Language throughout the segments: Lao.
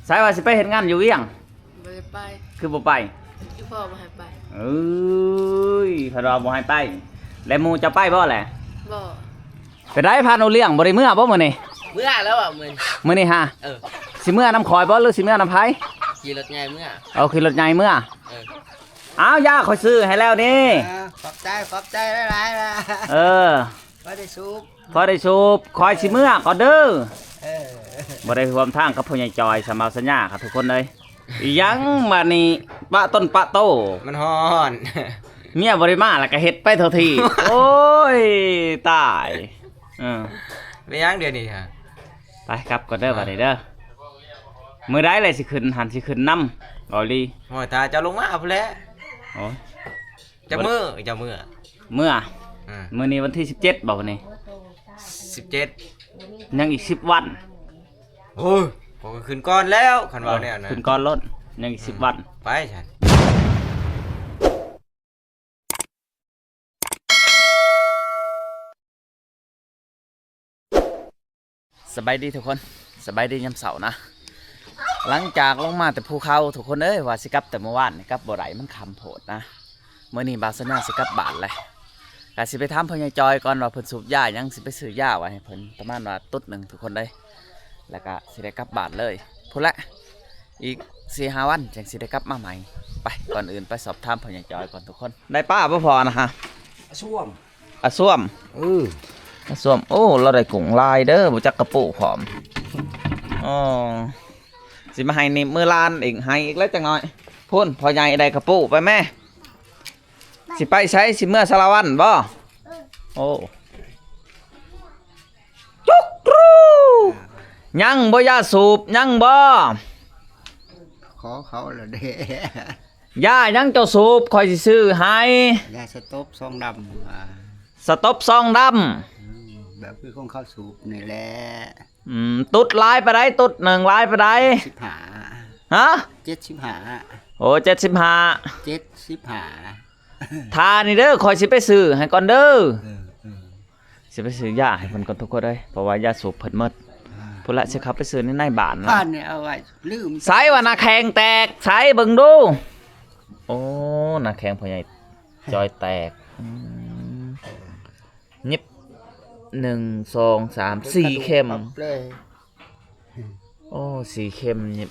ໃສວ່າຊິໄປເຮັດງານຢູ່ວຽງ? ບໍ່ໄດ້ໄປ. ຄືບໍ່ໄປ? ອີ່ພໍ່ບໍ່ໃຫ້ໄປ. ເອີຍ ເພິ່ນວ່າບໍ່ໃຫ້ໄປ. ແລະໝູ່ເຈົ້າໄປບໍ່ແຫຼະ? ບໍ່. ເປັນໃດພາໂນລ້ຽງ ບໍ່ໄດ້ເມືອບໍ່ມື້ນີ້? ເມືອແລ້ວວ່າມື້ນີ້. ມື້ນີ້ຫາ? ເອີ. ຊິເມືອນຳຂ້ອຍບໍ່ ຫຼືຊິເມືອນຳໃຜ? ຂີ່ລົດໃຫຍ່ເມືອ. ເອົາ ຂີ່ລົດໃຫຍ່ເມືອ. ເອີ. ອ້າວ ຢາຂ້ອຍຊື້ໃຫ້ແລ້ວນີ້. ອ່າ ຂອບໃຈ ຂອບໃຈຫຼາຍໆລະ. ເອີ. ພໍໄດ້ສູບ ພໍໄດ້ສູບ. ຂ້ອຍຊິເມືອກ່ອນເດີ. ເອີ. ບໍ່ໄດ້ຮ່ວມທາງກັບພໍ່ໃຫຍ່ຈອຍ ສຳເອົາສັນຍາຄັບທຸກຄົນເອີຍ. ອີຫຍັງບາດນີ້ ປະຕົ້ນປະໂຕ ມັນຮ້ອນ. ເມຍບໍ່ໄດ້ມາ ແລ້ວກໍເຮັດໄປເທົ່າທີ່. ໂອ້ຍ ຕາຍ. ເອີ ເປັນຫຍັງດຽວນີ້ຫະ? ໄປກັບກ່ອນເດີ ອ່າ ບາດນີ້ເດີ. ມື້ໃດແຫຼະຊິຂຶ້ນຫັ້ນ ຊິຂຶ້ນນຳເກົາຫຼີ? ໂອ້ຍ ຖ້າເຈົ້າລົງມາພຸ້ນແຫຼະ. ໂອ້ຍ ຈັກມື້ເຈົ້າເມືອ? ເມືອ ອືມ ມື້ນີ້ວັນທີສິບເຈັດບໍ່? ມື້ນີ້ສິບເຈັດ ຍັງອີກສິບວັນ. ໂອ້ຍ ຂ້ອຍກໍຂຶ້ນກ່ອນແລ້ວ ຄັນວ່າແນວນັ້ນ. ເອີ ຂຶ້ນກ່ອນໂລດ ຍັງອີກສິບ ອືມ ວັນ. ໄປຊັ້ນ. ສະບາຍດີທຸກຄົນ ສະບາຍດີຍາມເຊົ້ານະ. ຫຼັງຈາກລົງມາແຕ່ພູເຂົາທຸກຄົນເອີຍ ວ່າຊິກັບແຕ່ມື້ວານນີ້ ກັບບໍ່ໄດ້ ມັນຄ່ຳໂພດນະ. ມື້ນີ້ບ່າວສັນຍາຊິກັບບ້ານແຫຼະ ກະຊິໄປຖາມພໍ່ໃຫຍ່ຈອຍກ່ອນວ່າເພິ່ນສູບຢາຫຍັງ ຊິໄປຊື້ຢາໄວ້ໃຫ້ເພິ່ນ ປະມານວ່າຕຸດໜຶ່ງທຸກຄົນເອີຍ ແລ້ວກະຊິໄດ້ກັບບ້ານເລີຍ. ພຸ້ນແຫຼະ ອີກສີ່ຫ້າວັນຈັ່ງຊິໄດ້ກັບມາໃໝ່. ໄປ ກ່ອນອື່ນໄປສອບຖາມພໍ່ໃຫຍ່ຈອຍກ່ອນທຸກຄົນ. ໄດ້ປາບໍ່ພໍນະຮະ? ອາຊວມ ອາຊວມ. ເອີ ອາຊວມ. ໂອ້ ລາວໄດ້ກຸ້ງຫຼາຍເດີ ບໍ່ຈັກກະປຸພ້ອມ. ອໍ ຊິມາໃຫ້ນິບມືຫຼານອີກ ໃຫ້ອີກແລ້ວຈັກໜ້ອຍ. ພຸ້ນ ພໍ່ໃຫຍ່ໄດ້ກະປຸໄປແມ້. ຊິໄປໃສ? ຊິເມືອສາລະວັນບໍ່? ໂອ້ ຈຸກຣູ ຍັງບໍ່? ຢາສູບຍັງບໍ່? ຂໍເຂົາລະເດ້. ຢາຫຍັງເຈົ້າສູບ? ຂ້ອຍຊິຊື້ໃຫ້. ຢາສະຕົບຊອງດຳ. ສະຕົບຊອງດຳ. ອືມ ແບບຄືຂອງເຂົາສູບນີ້ແຫຼະ. ອືມ ຕຸດຫຼາຍປານໃດ? ຕຸດໜຶ່ງຫຼາຍປານໃດ? ເຈັດສິບຫ້າ. ຮະ? ເຈັດສິບຫ້າ. ໂອ້ ເຈັດສິບຫ້າ. ເຈັດສິບຫ້າ. ຖ້ານີ້ເດີ ຂ້ອຍຊິໄປຊື້ໃຫ້ກ່ອນເດີ. ເອີ ເອີ ຊິໄປຊື້ຢາໃຫ້ເພິ່ນກ່ອນທຸກຄົນເອີຍ ເພາະວ່າຢາສູບເພິ່ນໝົດ. ອ່າ ພຸ້ນລະ ຊິເຂົ້າໄປຊື້ໃນ ໃນບ້ານລະ. ບ້ານນີ້ເອົາໄວ້ລືມ. ໃສວ່າໜ້າແຂ້ງແຕກ? ໃສເບິ່ງດູ. ໂອ້ ໜ້າແຂ້ງພໍ່ໃຫຍ່ຈອຍແຕກ. ອືມ ຍິບ ໜຶ່ງ ສອງ ສາມ ສີ່ເຂັມ. ໂອ້ ສີ່ເຂັມນີ້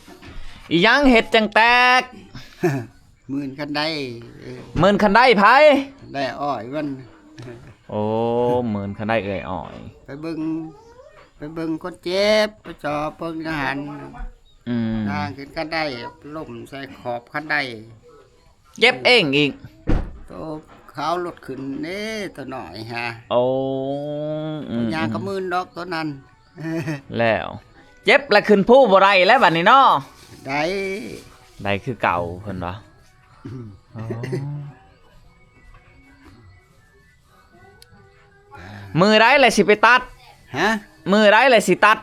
ອີຫຍັງເຮັດຈັ່ງແຕກ? ໝື່ນຄັນໄດ. ເອີ ໝື່ນຄັນໄດໃຜ? ໄດອ້ອຍມັນ. ໂອ້ ໝື່ນຄັນໄດເອື້ອຍອ້ອຍ. ໄປເບິ່ງ ໄປເບິ່ງຄົນເຈັບ ໄປຈອບເບິ່ງຢູ່ຫັ້ນ. ອືມ ຍ່າງຂຶ້ນຄັນໄດ ລົ້ມໃສ່ຂອບຄັນໄດ. ເຈັບເອງອີກ. ໂຕເຂົາລົດຂຶ້ນເດ້ ໂຕນ້ອຍຫະ. ໂອ້ ອືມ ຍ່າງກະມື່ນດອກໂຕນັ້ນ. ແລ້ວເຈັບລະຂຶ້ນພູບໍ່ໄດ້ແລ້ວບັດນີ້ເນາະ. ໄດ້ ໄດ້ຄືເກົ່າເພິ່ນວ່າ. ອືມ ອໍ ມື້ໃດລະຊິໄປຕັດ? ຮະ? ມື້ໃດລະຊິຕັດ?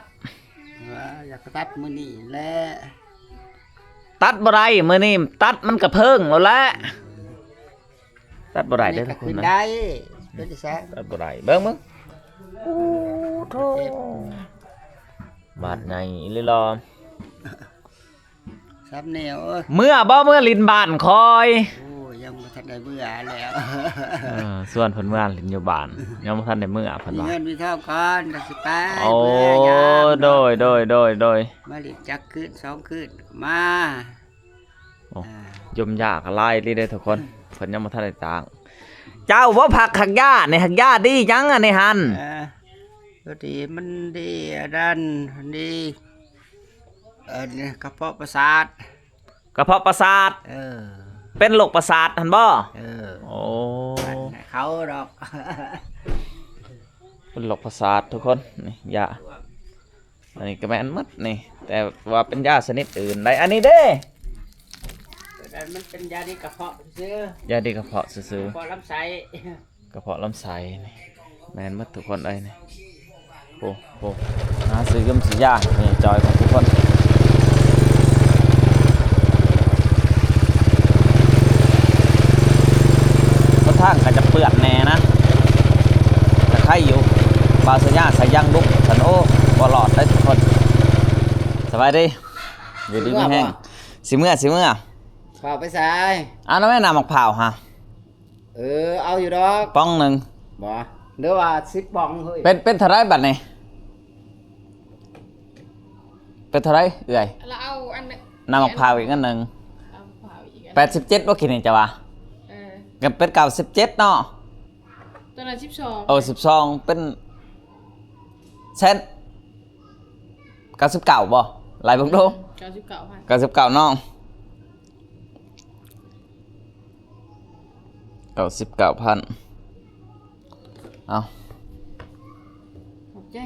ວ່າຢາກຕັດມື້ນີ້ແຫຼະ. ຕັດບໍ່ໄດ້ ມື້ນີ້ຕັດມັນກະເພີງໂລດແຫຼະ. ຕັດບໍ່ໄດ້ເດີທຸກຄົນນະ. ໄດ້ ເປັນຈັ່ງຊັ້ນ ຕັດບໍ່ໄດ້. ເບິ່ງ ເບິ່ງ ໂອ້ໂທ້ ບາດໃຫຍ່ອີ່ຫຼີຫຼໍ. ຊຳແນວ ເອີຍ ເມືອບໍ່? ເມືອຫຼິ້ນບ້ານຂ້ອຍ. ໂອ້ ຍັງບໍ່ທັນໄດ້ເມືອແລ້ວ. ເອີ ຊວນເພິ່ນເມືອຫຼິ້ນຢູ່ບ້ານ ຍັງບໍ່ທັນໄດ້ເມືອເພິ່ນວ່າ. ມີເງິນມີທອງກ່ອນ ກໍຊິໄປ. ໂອ້ ເມືອຍາມ ໂດຍ ໂດຍ ໂດຍ ໂດຍ. ມາຫຼິ້ນຈັກຄືນສອງຄືນກໍມາ. ໂອ້ ອ່າ ຍົມຢາກໍຫຼາຍອີ່ຫຼີເດ້ທຸກຄົນ ເພິ່ນຍັງບໍ່ທັນໄດ້ຕາກ. ເຈົ້າບໍ່ຜັກຮັກຢານີ້ ຮັກຢາດີຫຍັງອັນນີ້ຫັ້ນ? ເອີ ໂຕດີມັນດີ ອັນນັ້ນດີ ອັນກະເພາະປະສາດ. ກະເພາະປະສາດ. ເອີ ເປັນໂລກປະສາດຫັ້ນບໍ່? ເອີ ໂອ້ ເຂົາດອກ ເປັນໂລກປະສາດທຸກຄົນ. ນີ້ຢາ ອັນນີ້ກໍແມ່ນໝົດນີ້ ແຕ່ວ່າເປັນຢາຊະນິດອື່ນໄດ໋. ອັນນີ້ເດ້ ອັນນັ້ນມັນເປັນຢາດີກະເພາະຊື່ໆ. ຢາດີກະເພາະຊື່ໆ ກະເພາະລຳໄສ້. ກະເພາະລຳໄສ້ນີ້ ແມ່ນໝົດທຸກຄົນເອີຍນີ້. ໂອ້ໂຫ ຫາຊື້ຍົມຊື້ຢາໃຫ້ແມ່ຈອຍກ່ອນທຸກຄົນ. ຫົນທາງກໍຈະເປື້ອນແດ່ນະ ແຕ່ໄຄຢູ່. ບ່າວສັນຍາໃສ່ຢາງລຸກຊັ້ນ ໂອ້ ບໍ່ລອດເດ້ທຸກຄົນ. ສະບາຍດີ. ຢູ່ດີມີແຮງ. ຊິເມືອ ຊິເມືອ. ພາວໄປໃສ? ເອົາແມ່ນ ນ້ຳໝາກພ້າວຫະ. ເອີ ເອົາຢູ່ດອກ ປ່ອງໜຶ່ງ. ບໍ່ ຫຼືວ່າສິບປ່ອງເຮີ້ຍ. ເປັນ ເປັນເທົ່າໃດບັດນີ້? ເປັນເທົ່າໃດເອື້ອຍ? ລະເອົາອັນ ນ້ຳໝາກພ້າວອີກອັນໜຶ່ງ. ນ້ຳໝາກພ້າວອີກອັນ ແປດສິບເຈັດບໍ່ ກິນນີ້ ຈະວ່າ? ເອີ ກໍເປັນເກົ້າສິບເຈັດເນາະ. ຕອນນັ້ນສິບສອງ. ເອີ ສິບສອງ ເປັນແສນ ເກົ້າສິບເກົ້າບໍ່? ໄລ່ເບິ່ງດູ. ເກົ້າສິບເກົ້າພັນ ເກົ້າສິບເກົ້າເນາະ. ເກົ້າສິບເກົ້າພັນ. ເອົາ ຂອບໃຈ.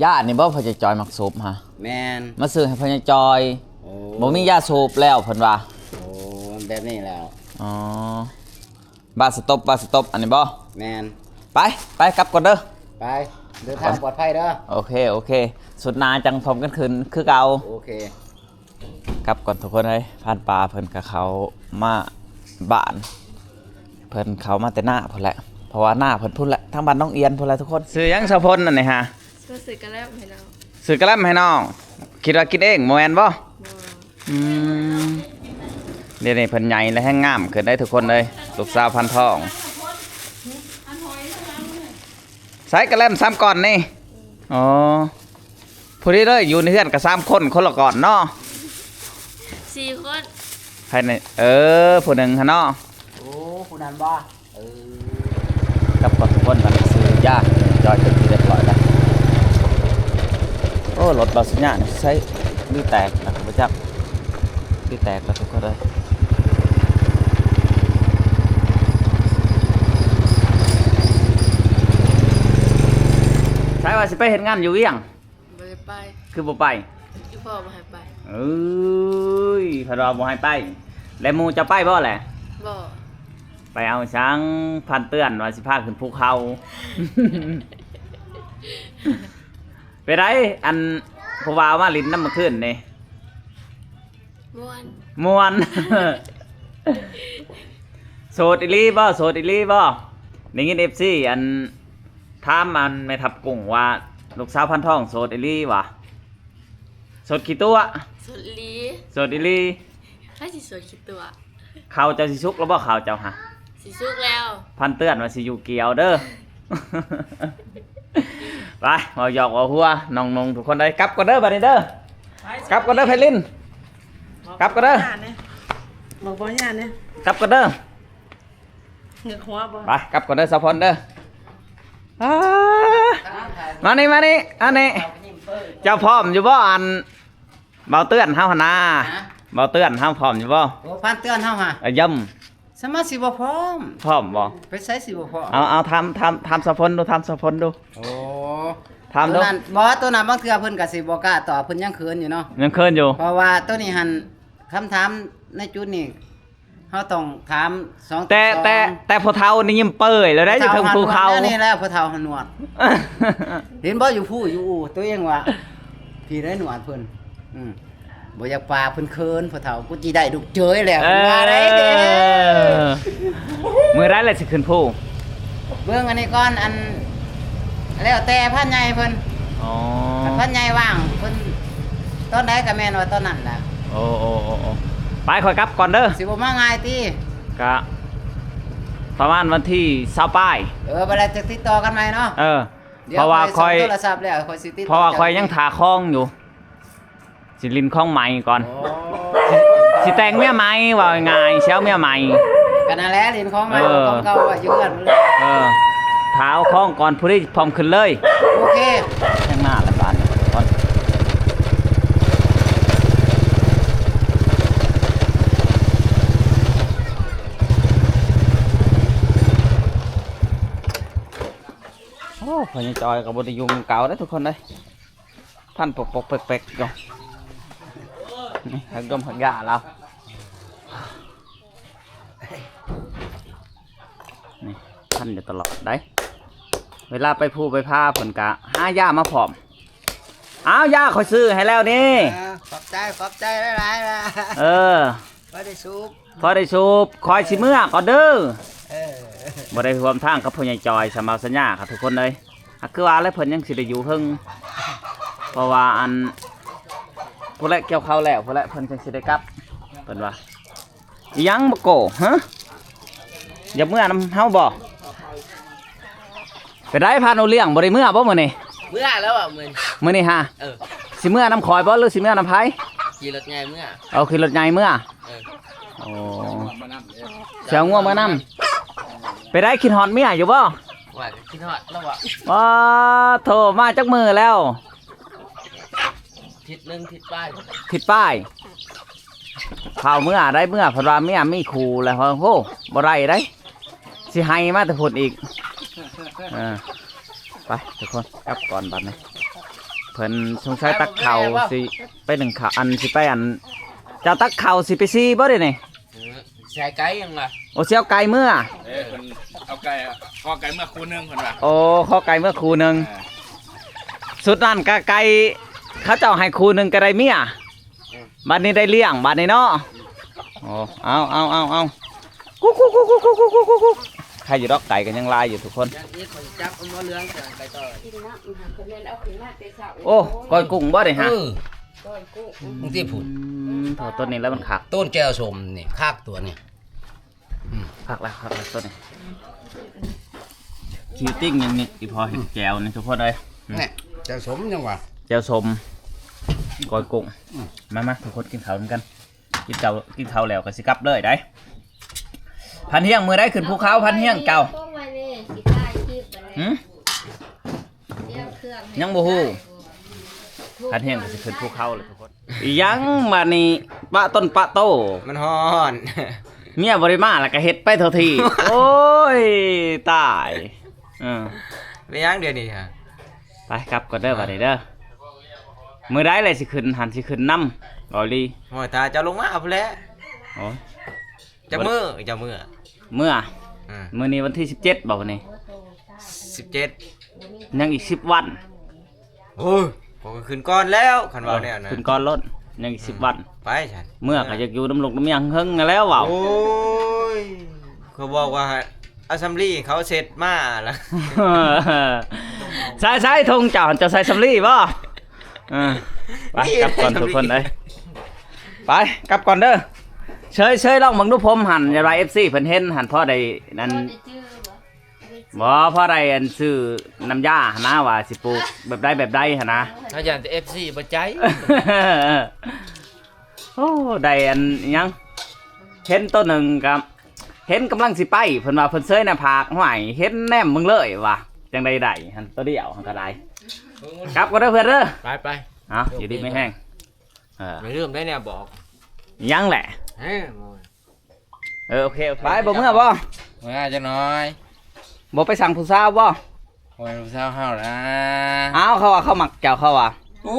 ຢານີ້ບໍ່ ພໍ່ໃຫຍ່ຈອຍມັກສູບຫະ? ແມ່ນ ມາຊື້ໃຫ້ພໍ່ໃຫຍ່ຈອຍ. ໂອ້ ບໍ່ມີຢາສູບແລ້ວເພິ່ນວ່າ. ໂອ້ ແບບນີ້ແລ້ວ. ອໍ ບາສະຕັອບ ບາສະຕັອບ ອັນນີ້ບໍ່? ແມ່ນ. ໄປ ໄປ ກັບກ່ອນເດີ. ໄປ ເດີນທາງປອດໄພເດີ. ໂອເຄ ໂອເຄ ສຸດໜ້າຈັ່ງພົບກັນຄືນຄືເກົ່າ. ໂອເຄ. ກັບກ່ອນທຸກຄົນເອີຍ. ພານປ່າເພິ່ນກໍເຂົ້າມາບ້ານ ເພິ່ນເຂົ້າມາແຕ່ນາພຸ້ນແຫຼະ ເພາະວ່ານາເພິ່ນພຸ້ນແຫຼະ ທາງບ້ານໜອງອຽນພຸ້ນແຫຼະທຸກຄົນ. ຊື່ຫຍັງສາວພົນອັນນີ້ຫະ? ຊື້ກະແລັມໃຫ້ນ້ອງ. ຊື້ກະແລັມໃຫ້ນ້ອງ. ຄິດວ່າກິນເອງບໍ່ແມ່ນບໍ່? ບໍ່. ອືມ ດຽວນີ້ເພິ່ນໃຫຍ່ແລະແຮງງາມຂຶ້ນໄດ໋ທຸກຄົນເອີຍ ລູກສາວພັນທອງ. ໃສ່ກະແລັມສາມກ້ອນນີ້. ອໍ ພໍດີເລີຍ ຢູ່ໃນເຮືອນກໍສາມຄົນ ຄົນລະກ້ອນເນາະ. ສີ່ຄົນ ໃຜໃນ ເອີ ຜູ້ໜຶ່ງຫັ້ນເນາະ. ໂອ້ ຜູ້ນັ້ນບໍ່? ເອີ ກັບກັບທຸກຄົນ ບັດນີ້ຊື້ຢາຈອຍເປັນທີ່ຮຽບຮ້ອຍແລ້ວ. ໂອ້ ລົດເບົາສັນຍານີ້ໃຊ້ ຫຼືແຕກນະ ບໍ່ຈັກ ຫຼືແຕກແລ້ວທຸກຄົນເອີຍ. ໃສວ່າຊິໄປເຮັດງານຢູ່ວຽງ? ບໍ່ໄດ້ໄປ. ຄືບໍ່ໄປ? ອີ່ພໍ່ບໍ່ໃຫ້ໄປ. ເອີຍ ເພິ່ນວ່າບໍ່ໃຫ້ໄປ ແລ້ວໝູ່ເຈົ້າໄປບໍ່ແຫຼະ? ບໍ່. ໄປເອົາຫຍັງ? ພັນເຕືອນວ່າຊິພາຂຶ້ນພູເຂົາ. ເປັນໃດ ອັນ ຜູ້ບ່າວມາຫຼິ້ນນຳມື້ຄືນນີ້? ມ່ວນ ມ່ວນ. ໂສດອີ່ຫຼີບໍ່? ໂສດອີ່ຫຼີບໍ່? ໄດ້ຍິນເອັຟຊີ ອັນ ຖາມ ອັນ ແມ່ທັບກຸ້ງວ່າ ລູກສາວພັນທອງໂສດອີ່ຫຼີຫວາ? ໂສດຂີ້ຕົວະ. ໂສດອີ່ຫຼີ. ໂສດອີ່ຫຼີ. ໃຜຊິໂສດຂີ້ຕົວະ? ເຂົ້າເຈົ້າຊິສຸກແລ້ວບໍ່? ເຂົ້າເຈົ້າຫະ ຊິສຸກແລ້ວ. ພັນເຕືອນວ່າຊິຢູ່ກ່ຽວເດີ. ໄປ ເວົ້າຫຍອກເວົ້າຫົວ ນ້ອງໆ ທຸກຄົນເອີຍ. ກັບກ່ອນເດີບັດນີ້ເດີ. ໄປ ກັບກ່ອນເດີໄພລິນ. ກັບກ່ອນເດີ. ບອກບໍ່ຍ່ານີ້ ກັບກ່ອນເດີ. ເງືອກຫົວບໍ່? ໄປ ກັບກ່ອນເດີສາວພົນເດີ. ອ່າ ມານີ້ ມານີ້ ອັນນີ້ ເຈົ້າພ້ອມຢູ່ບໍ່? ອັນ ເບົາເຕືອນເຮົາຫັ້ນນາ. ຮະ? ເບົາເຕືອນເຮົາພ້ອມຢູ່ບໍ່? ໂອ້ ພັນເຕືອນເຮົາຫະ? ເອີ ຢ້ຳ. ສະມາຊິບໍ່ພ້ອມ. ພ້ອມບໍ່? ໄປໃສຊິບໍ່ພ້ອມ? ເອົາ ເອົາ ຖາມ ຖາມ ຖາມສາວພົນດູ ຖາມສາວພົນດູ. ໂອ້ ຖາມດູ. ໂຕນັ້ນ ບໍ່ ໂຕນັ້ນບາງເທື່ອເພິ່ນກໍຊິບໍ່ກ້າຕອບ ເພິ່ນຍັງເຂີນຢູ່ເນາະ. ຍັງເຂີນຢູ່. ເພາະວ່າໂຕນີ້ຫັ້ນ ຄຳຖາມໃນຈຸດນີ້ ເຮົາຕ້ອງຖາມສອງ ແຕ່ ແຕ່ ແຕ່ພໍ່ເຖົ້ານີ້ຍິ້ມເປີຍແລ້ວໄດ໋ ຢູ່ເທິງພູເຂົາ. ນີ້ແຫຼະ ພໍ່ເຖົ້າຫາໜວດ ເຫັນບໍ່? ຢູ່ພູ ຢູ່ອູ່ ຕົວເອງວ່າ ພີ້ໄດ້ໜວດເພິ່ນ. ອືມ ບໍ່ຢາກປາກ ເພິ່ນເຂີນ ພໍ່ເຖົ້າ. ກູຊິໄດ້ລູກເຂີຍແລ້ວ ເອີ ເພິ່ນວ່າໄດ໋. ມື້ໃດລະຊິຂຶ້ນພູ? ເບິ່ງອັນນີ້ກ່ອນ ອັນ ແລ້ວແຕ່ພັນໃຫຍ່ເພິ່ນ. ອໍ ຄັນພັນໃຫຍ່ວ່າງເພິ່ນ ຕອນໃດກໍແມ່ນວ່າຕອນນັ້ນແຫຼະ. ໂອ້ ໂອ້ ໂອ້ ໂອ້ ໄປ ຂ້ອຍກັບກ່ອນເດີ. ຊິບໍ່ມາງ່າຍຕິ? ກະປະມານວັນທີຊາວປາຍ. ເອີ ບັດແລ້ວຈະຕິດຕໍ່ກັນໃໝ່ເນາະ. ເອີ ເພາະວ່າຂ້ອຍ ໂທລະສັບແລ້ວ ຂ້ອຍຊິຕິດຕໍ່ ເພາະວ່າຂ້ອຍຍັງຖ້າຂອງຢູ່. ຊິຫຼິ້ນຂອງໃໝ່ກ່ອນ. ໂອ້ ຊິ ຊິແຕ່ງເມຍໃໝ່ ເວົ້າງ່າຍໆ ຊິເອົາເມຍໃໝ່. ກໍນັ້ນແຫຼະ ຫຼິ້ນຂອງໃໝ່ ເອີ ຂອງເກົ່າໄວ້ຢູ່ເຮືອນ. ເອີ ຖ້າເອົາຂອງກ່ອນ ຜູ້ໃດພ້ອມຂຶ້ນເລີຍ. ໂອເຄ ທາງໜ້າລະບາດກ່ອນ. ໂອ້ ພໍ່ໃຫຍ່ຈອຍກໍບໍ່ໄດ້ຢູ່ໝ່ອງເກົ່າເດ້ທຸກຄົນເດ້. ພັນປົກໆແປັກໆຢູ່ ນີ້ ຮັກດົມຮັກຢາລາວ ນີ້ ພັນຢູ່ຕະຫຼອດໄດ໋. ເວລາໄປພູໄປຜາເພິ່ນກະຫາຢາມາພ້ອມ. ອ້າວ ຢາຂ້ອຍຊື້ໃຫ້ແລ້ວນີ້. ເອີ ຂອບໃຈ ຂອບໃຈຫຼາຍໆ ເອີ ພໍໄດ້ສູບ ພໍໄດ້ສູບ. ຂ້ອຍຊິເມືອກ່ອນເດີ. ເອີ ບໍ່ໄດ້ຮ່ວມທາງກັບພໍ່ໃຫຍ່ຈອຍ ສຳເອົາສັນຍາຄັບທຸກຄົນເອີຍ. ຫາກຄືວ່າແຫຼະ ເພິ່ນຍັງຊິໄດ້ຢູ່ເທິງ ເພາະວ່າອັນ ພຸ້ນແຫຼະ ກ່ຽວເຂົ້າແລ້ວພຸ້ນແຫຼະ ເພິ່ນຈັ່ງຊິໄດ້ກັບ ເພິ່ນວ່າ. ອີຫຍັງບັກໂກ ຮະ? ຢາກເມືອນຳເຮົາບໍ່? ໄປໄດ້ ພາໂນລ້ຽງ ບໍ່ໄດ້ເມືອບໍ່ມື້ນີ້? ເມືອແລ້ວວ່າມື້ນີ້ ມື້ນີ້ຫາ? ເອີ ຊິເມືອນຳຂ້ອຍບໍ່ ຫຼືຊິເມືອນຳໃຜ? ຂີ່ລົດໃຫຍ່ເມືອ. ເອົາ ຂີ່ລົດໃຫຍ່ເມືອ. ເອີ ໂອ້ ຊິເອົາງົວເມືອນຳ. ໄປໄດ້ ຄິດຮອດເມຍຢູ່ບໍ່? ວ່າກໍຄິດຮອດແລ້ວວ່າ. ປາໂທ ມາຈັກມື້ແລ້ວ? ທິດໜຶ່ງ ທິດປາຍ ທິດປາຍ. ພາເມືອໄດ້ ເມືອ ເພິ່ນວ່າເມຍມີຄູ່ແລ້ວ. ໂອ້ ບໍ່ໄດ້ໄດ໋ ຊິໄຫ້ມາແຕ່ພຸ້ນອີກ. ເອີ ໄປທຸກຄົນ ກັບກ່ອນບັດນີ້. ເພິ່ນສົງໄສຕັກເຂົ້າຊິໄປໜຶ້ງເຂົ້າ ອັນ ຊິໄປ ອັນ ເຈົ້າຕັກເຂົ້າຊິໄປຊີບໍ່ເດນີ້? ເອີ ໃສ່ໄກ່ຍັງວະ? ໂອ້ ຊິເອົາໄກ່ເມືອ. ເອີ ເພິ່ນເອົາໄກ່ ຂໍໄກ່ເມືອຄູ່ໜຶ່ງເພິ່ນວ່າ. ໂອ້ ຂໍໄກ່ເມືອຄູ່ໜຶ່ງ. ເອີ ສຸດນັ້ນກະໄກ່ ເຂົາເຈົ້າໃຫ້ຄູ່ໜຶ່ງກະໄດ້ເມຍ. ເອີ ບັດນີ້ໄດ້ລ້ຽງບັດນີ້ເນາະ. ໂອ້ ເອົາ ເອົາ ເອົາ ເອົາ ກຸກ ກຸກ ກຸກ ກຸກ ກຸກ ກຸກ ກຸກ. ໃຄຢູ່ດອກ ໄກ່ກໍຍັງຫຼາຍຢູ່ທຸກຄົນ. ຢ່າງນີ້ຂ້ອຍຈັບເອົາໝໍ້ເຫຼືອງ ຈະໄປຕໍ່. ກິນນ້ຳ ເພິ່ນແມ່ນເອົາຂຶ້ນມາແຕ່ເຊົ້າ. ໂອ້ ກ້ອຍກຸ້ງບໍ່ໄດ້ຫາ? ເອີ ກ້ອຍກຸ້ງ. ອືມ ບາງທີພຸ້ນ ອືມ ເທົ່າຕົ້ນນີ້ແລ້ວມັນຄັກ ຕົ້ນແຈ່ວສົ້ມນີ້ຄັກຕົວນີ້. ອືມ ຄັກແລ້ວ ຄັກແລ້ວຕົ້ນນີ້. ຄິວຕິ້ງຍັງນີ້ ອີ່ພໍ່ເຮັດແຈ່ວນີ້ທຸກຄົນເອີຍ. ແນ່ ແຈ່ວສົ້ມຍັງວ່າ ແຈ່ວສົ້ມ ກ້ອຍກຸ້ງ. ອືມ ມາ ມາ ທຸກຄົນກິນເຂົ້ານຳກັນ. ກິນເຂົ້າ ກິນເຂົ້າແລ້ວກໍຊິກັບເລີຍໄດ໋. ພັນຮຽງ ມື້ໃດຂຶ້ນພູເຂົາ ພັນຮຽງເຈົ້າ? ຫື? ຍັງບໍ່ຮູ້. ພັນຮຽງກໍຊິຂຶ້ນພູເຂົາແລ້ວທຸກຄົນ. ອີຫຍັງບາດນີ້ ປະຕົນປະໂຕ ມັນຮ້ອນ. ເມຍບໍ່ໄດ້ມາແລ້ວກໍເຮັດໄປທົ່ວທີບ. ໂອ້ຍ ຕາຍ. ເອີ ເປັນຫຍັງດຽວນີ້ຫະ? ໄປກັບກ່ອນເດີ ບາດນີ້ເດີ. ມື້ໃດແຫຼະຊິຂຶ້ນຫັ້ນ ຊິຂຶ້ນນຳເກົາຫຼີ? ໂອ້ຍ ຖ້າເຈົ້າລົງມາພຸ້ນແຫຼະ. ໂອ້ຍ ຈັກມື້ເຈົ້າເມືອ? ເມືອ ອືມ ມື້ນີ້ວັນທີສິບເຈັດບໍ່? ມື້ນີ້ສິບເຈັດ ຍັງອີກສິບວັນ. ໂອ້ຍ ຂ້ອຍກໍຂຶ້ນກ່ອນແລ້ວ ຄັນເວົ້າແນວນັ້ນ. ເອີ ຂຶ້ນກ່ອນໂລດ ຍັງອີກສິບ ອືມ ວັນ. ໄປຊັ້ນ ເມືອກໍຢາກຢູ່ນຳລູກນຳເມຍເຫິງໆນັ້ນແຫຼະເວົ້າ. ໂອ້ຍ ເຂົາບອກວ່າ ອາສຳລີເຂົາເຊັດມາລະ. ໃສ່ ໃສ່ຖົງເຈົ້າ ເຈົ້າໃສ່ສຳລີບໍ່? ເອີ ໄປກັບກ່ອນທຸກຄົນເອີຍ. ໄປກັບກ່ອນເດີ. ເຊີຍ ເຊີຍລອງເບິ່ງດູຜົມຫັ້ນ ຢ່າວ່າເອັຟຊີເພິ່ນເຫັນຫັ້ນ ພໍໄດ້ນັ້ນ. ບໍ່ ພໍໄດ້ອັນ ຊື້ນ້ຳຢາຫັ້ນນະ ວ່າຊິປູກແບບໃດແບບໃດຫັ້ນນະ. ເຮົາຢ້ານແຕ່ເອັຟຊີບໍ່ໃຈ. ໂອ້ ໄດ້ອັນຫຍັງ ເຫັນໂຕໜຶ່ງກໍເຫັນກຳລັງຊິໄປ ເພິ່ນວ່າເພິ່ນເຊີຍໜ້າຜາກ. ຫ້ວຍ ເຫັນແນມເບິ່ງເລີຍວ່າ ຈັ່ງໃດໄດ້ຫັ້ນ ໂຕດຽວຫັ້ນກໍໄດ້. ກັບກ່ອນເດີເພື່ອນເດີ. ໄປໆ ເອົາ ຢູ່ດີມີແຮງ. ເອີ ຢ່າລືມໄດ້ແນວບອກ. ຍັງແຫຼະ ເອີ ເອີ ໂອເຄ ໂອເຄ. ໄປ ບໍ່ເມືອບໍ່? ເມືອຈັກໜ້ອຍ. ບໍ່ໄປສັ່ງຜູ້ສາວບໍ່? ໂອ້ຍ ຜູ້ສາວເຮົາລະ. ອ້າວ ເຂົາວ່າເຂົາມັກເຈົ້າ ເຂົາວ່າ. ໂອ້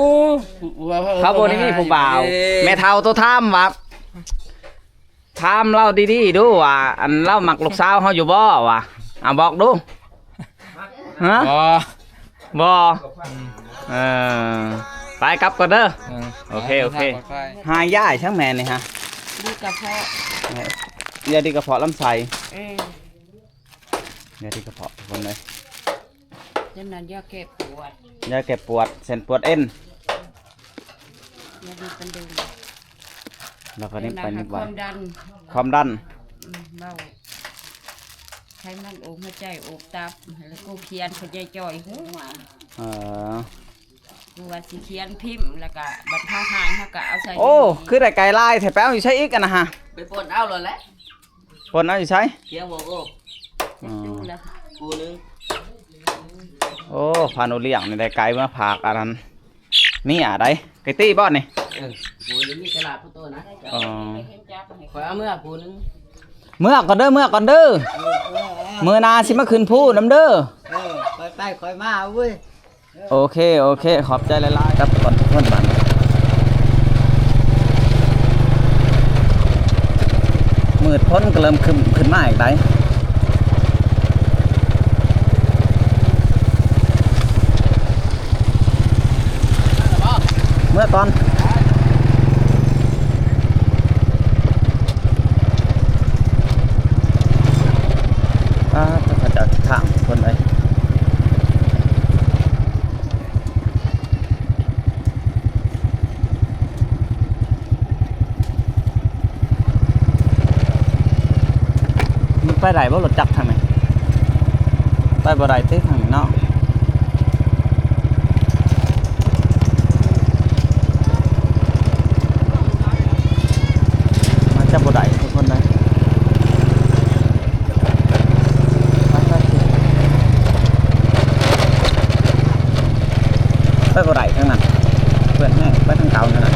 ເຂົາບໍ່ໄດ້ມີຜູ້ບ່າວ. ແມ່ເຖົ້າໂທຖາມວ່າ ຖາມລາວດີໆດູວ່າ ອັນ ລາວມັກລູກສາວເຮົາຢູ່ບໍ່ວ່າ. ອາ ບອກດູ. ຮະ? ບໍ່ ບໍ່. ອືມ ເອີ ໄປກັບກ່ອນເດີ. ອືມ ໂອເຄ ໂອເຄ. ຫາຢາຫຍັງແມ່ນີ້ຫະ? ດີກະເພາະ ເອີ ຢາດີກະເພາະລຳໄສ້. ເອີ ຢາດີກະເພາະ ທຸກຄົນເອີຍ. ຈັ່ງນັ້ນ ຢາແກ້ປວດ ຢາແກ້ປວດເສັ້ນປວດເອັນ. ຢ່າດີປານໃດ ແລ້ວກໍນີ້ໄປນີ້ ຄວາມດັນ ຄວາມດັນ. ອືມ ເວົ້າ ໄຂມັນໂອກຫົວໃຈ ໂອກຕັບ ແລ້ວກູຂຽນເຂົາໃຈຈ່ອຍຫົວ. ເອີ ກູວ່າຊິຂຽນພິມ ແລ້ວກໍບັດເຮົາຫາຍເຮົາກໍເອົາໃສ່. ໂອ້ ຄືໄດ້ໄກ່ຫຼາຍແທ້ ໄປເອົາຢູ່ໃສອີກອັນນະຫະ? ໄປປົ່ນເອົາໂລດແຫຼະ. ປົ່ນເອົາຢູ່ໃສ? ຄຽງບໍ່ໂກ. ອໍ ປູໜຶ່ງ. ໂອ້ ພາໂນລ້ຽງນີ້ໄດ້ໄກ່ມາຝາກອັນນັ້ນ ເມຍໃດ໋ ໄກ່ຕີບໍ່ນີ້? ເອີ ໂອ້ຍ ມີຕະຫຼາດພຸ້ນໂຕນະ. ອໍ ຂ້ອຍເອົາເມືອປູໜຶ່ງ. ເມືອກ່ອນເດີ ເມືອກ່ອນເດີ. ເອີ ເອີ ເອີ ມື້ໜ້າຊິມາຂຶ້ນພູນຳເດີ. ເອີ ໄປໆ ຂ້ອຍມາເວີຍ. ໂອເຄ ໂອເຄ ຂອບໃຈຫຼາຍໆ ກັບກ່ອນທຸກຄົນ. ບາດນີ້ມືດ ຝົນກໍເລີ່ມຄຶ້ມຂຶ້ນມາອີກໄດ໋. ເມືອກ່ອນ. ປາດ ເຂົາເຈົ້າທາງຄົນເອີຍ. ໄປໄດ້ບໍ່ລົດຈັກທາງນີ້? ໄປບໍ່ໄດ້ຕິທາງນີ້ເນາະ. ອາດຈະບໍ່ໄດ້ທຸກຄົນເດີ. ໄປ ໄປ ໄປບໍ່ໄດ້ທາງນັ້ນ ເພື່ອນແຮງ ໄປທາງເກົ່ານັ້ນນະ.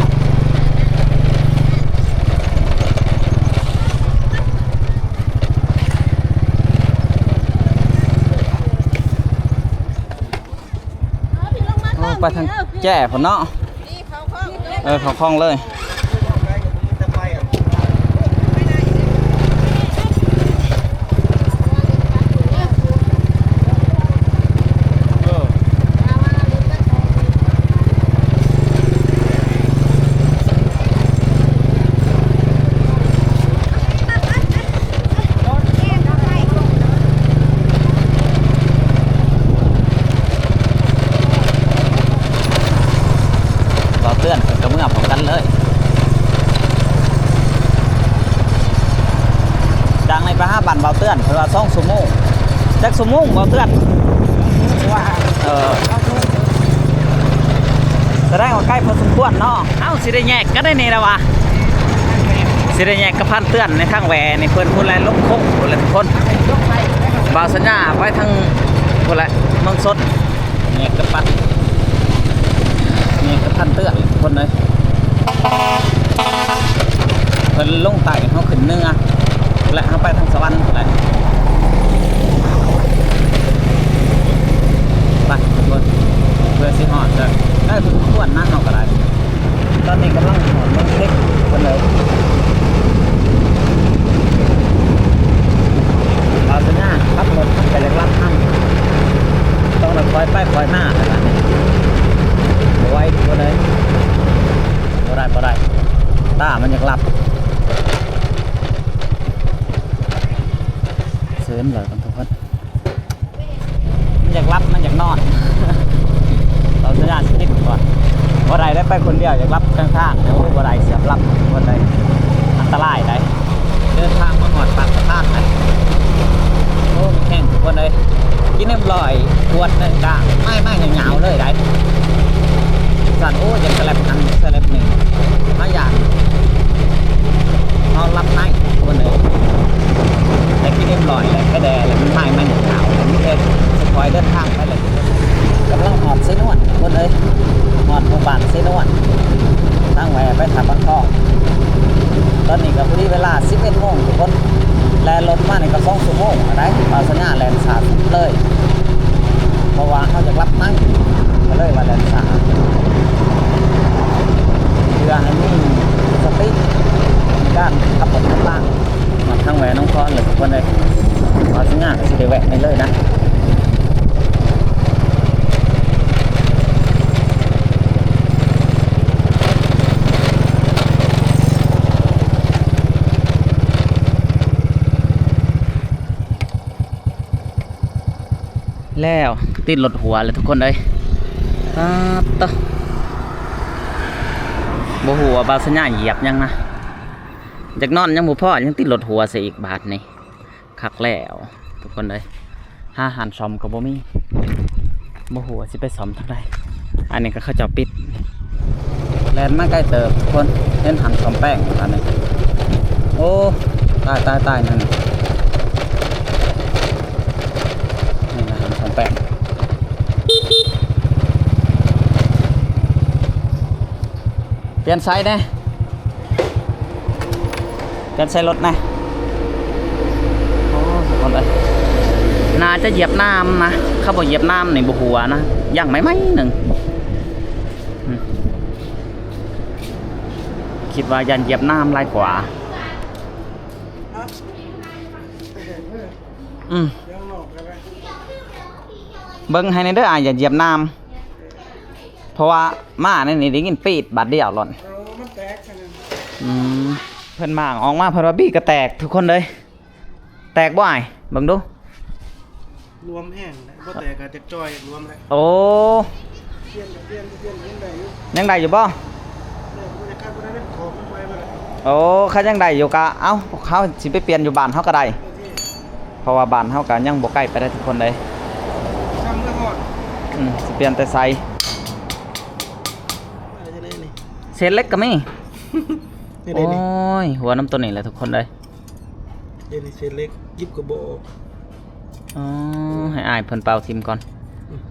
ໂອ້ ໄປທາງແຈ້ພຸ້ນເນາະ. ເອີ ເຂົ້າຄອງເລີຍ. ບໍ່ເຕືອນເພິ່ນກໍເມືອພ້ອມກັນເລີຍ. ຈາກນີ້ໄປຫາບ້ານບ່າວເຕືອນ ເພິ່ນວ່າສອງຊົ່ວໂມງ. ຈັກຊົ່ວໂມງບ່າວເຕືອນ? ເອີ ສະແດງວ່າໄກພໍສົມຄວນເນາະ. ເອົ້າ ຊິໄດ້ແຍກກັນໄດ້ນີ້ລະວະ ຊິໄດ້ແຍກກັບພັນເຕືອນໃນທາງແຫວນີ້ ເພິ່ນພຸ້ນແຫຼະ ລົງໂຄ້ງພຸ້ນແຫຼະທຸກຄົນ. ບ່າວສັນຍາໄປທາງພຸ້ນແຫຼະ ເມືອງສົດ ແຍກກັບພັນ ແຍກກັບພັນເຕືອນທຸກຄົນເອີຍ. ເພິ່ນລົງໃຕ້ ເຮົາຂຶ້ນເໜືອ ແລະ ເຮົາໄປທາງສະຫວັນແຫຼະ. ໄປທຸກຄົນ ເພື່ອຊິຮອດເດີ ໄດ້ທຸກຄົນນະ ເຮົາກໍໄດ້. ຕອນນີ້ກຳລັງຮອດເມືອງເພັດເພິ່ນເລີຍ. ບ່າວສັນຍາຂັບລົດໄປເລີຍ ລັດນຳ ຕ້ອງໄດ້ຄ່ອຍໄປຄ່ອຍມາແລ້ວບາດນີ້ ບໍ່ໄຫວທຸກຄົນເອີຍ. ບໍ່ໄດ້ ບໍ່ໄດ້ ຕາມັນຢາກຫຼັບ. ເຊີນເລີຍທຸກຄົນ ມັນຢາກຫຼັບ ມັນຢາກນອນ. ເອົາສັນຍານຊິຕິດກ່ອນ. ບໍ່ໄດ້ໄດ້ໄປຄົນດຽວ ຢາກຫຼັບກາງທາງ. ໂອ້ ບໍ່ໄດ້ ສຽບຫຼັບຄົນໃດ ອັນຕະລາຍໃດ. ເດີນທາງມາຮອດປາກສະພານນະ. ໂອ້ ແຮງທຸກຄົນເອີຍ. ກິນນ້ຳລອຍຂວດໜຶ່ງກະໄມ້ໆຍາວໆເລີຍໃດ໋. ສັນ ໂອ້ ຢາກສະແລັບນັ້ນສະແລັບນີ້ ມາຢ້ານເຮົາຫຼັບໃນຄົນເອີຍ. ແຕ່ກິນນ້ຳລອຍແລ້ວກະແດ່ແລ້ວມັນໄມ້ມັນຍາວ ແລ້ວມີແຕ່ຄ່ອຍເດີນທາງໄປເລີຍ. ກຳລັງຮອດເຊນວນທຸກຄົນເອີຍ ຮອດໝູ່ບ້ານເຊນວນ ທາງແຫວໄປທ່າປາກທອງ. ຕອນນີ້ກໍພໍດີເວລາສິບເອັດໂມງທຸກຄົນ ແລ່ນລົດມານີ້ກໍສອງຊົ່ວໂມງແລ້ວໃດ໋. ບ່າວສັນຍາແລ່ນຊ້າສຸດເລີຍ ເພາະວ່າເຮົາຢາກຫຼັບໃນ ກໍເລີຍວ່າແລ່ນຊ້າ ເພື່ອໃຫ້ມີສະຕິໃນການຂັບລົດຂັບລາ. ຮອດທາງແຫວໜອງຄອນແລ້ວທຸກຄົນເອີຍ. ບ່າວສັນຍາກໍຊິໄດ້ແວະນີ້ເລີຍນະ. ແລ້ວ ຕິດລົດຫົວແລ້ວທຸກຄົນເອີຍ. ປາດໂທ້ ບໍ່ຮູ້ວ່າບ່າວສັນຍາຢຽບຫຍັງນະ. ຢາກນອນຍັງບໍ່ພໍ ຍັງຕິດລົດຫົວຊະອີກບາດນີ້. ຄັກແລ້ວທຸກຄົນເອີຍ ຫາຮ້ານສ້ອມກໍບໍ່ມີ ບໍ່ຮູ້ວ່າຊິໄປສ້ອມທາງໃດ. ອັນນີ້ກໍເຂົາເຈົ້າປິດ. ແລ່ນມາໄກເຕີບທຸກຄົນ ເຫັນຮ້ານສ້ອມແປງອັນນີ້. ໂອ້ ຕາຍ ຕາຍ ຕາຍ ນັ້ນ ນີ້ນະ ຮ້ານສ້ອມແປງ. ປ່ຽນໄຊແດ່ ກັນໃສ່ລົດນະ. ໂອ້ ທຸກຄົນເອີຍ ໜ້າຈະຢຽບນ້ຳນະ. ຄັນບໍ່ຢຽບນ້ຳນີ້ບໍ່ຫົວນະ ຢ່າງໄມ້ໆໜຶ່ງ. ອືມ ຄິດວ່າຢ້ານຢຽບນ້ຳຫຼາຍກວ່າ. ອືມ ເບິ່ງໃຫ້ແດ່ເດີ ອ້າຍ ຢ່າຢຽບນ້ຳ. ເພາະວ່າມາໃນນີ້ໄດ້ຍິນປີດບາດດຽວໂລດ. ເອີ ມັນແຕກແຄ່ນັ້ນ. ອືມ ເພິ່ນມາອອກມາ ເພິ່ນວ່າບີກະແຕກທຸກຄົນເລີຍ. ແຕກບໍ່ອ້າຍ? ເບິ່ງດູ. ລວມແຮງແຫຼະ ບໍ່ແຕກກໍຈະຈ່ອຍລວມແຫຼະ. ໂອ້ ປ່ຽນກໍປ່ຽນ ປ່ຽນຍັງໄດ້ຢູ່ ຍັງໄດ້ຢູ່ບໍ່? ແຕ່ບໍ່ໄດ້ຄັກບໍ່ໄດ້ເປັນຂອງມັນໄວມາແລ້ວ. ໂອ້ ຄັນຍັງໄດ້ຢູ່ກະເອົາ ພວກເຮົາຊິໄປປ່ຽນຢູ່ບ້ານເຮົາກໍໄດ້. ໂອເຄ. ເພາະວ່າບ້ານເຮົາກໍຍັງບໍ່ໃກ້ປານໃດທຸກຄົນເດ້. ນ້ຳເມືອຮອດ. ອືມ ຊິປ່ຽນແຕ່ໃສ. ເສດເຫຼັກກໍມີ. ໂອ້ຍ ຫົວນຳໂຕນີ້ແຫຼະທຸກຄົນເອີຍ. ເດນີ້ເສດເຫຼັກ ຫຍິບກໍບໍ່ອອກ. ອໍ ໃຫ້ອ້າຍເພິ່ນເປົ່າຖິ້ມກ່ອນ. ອືມ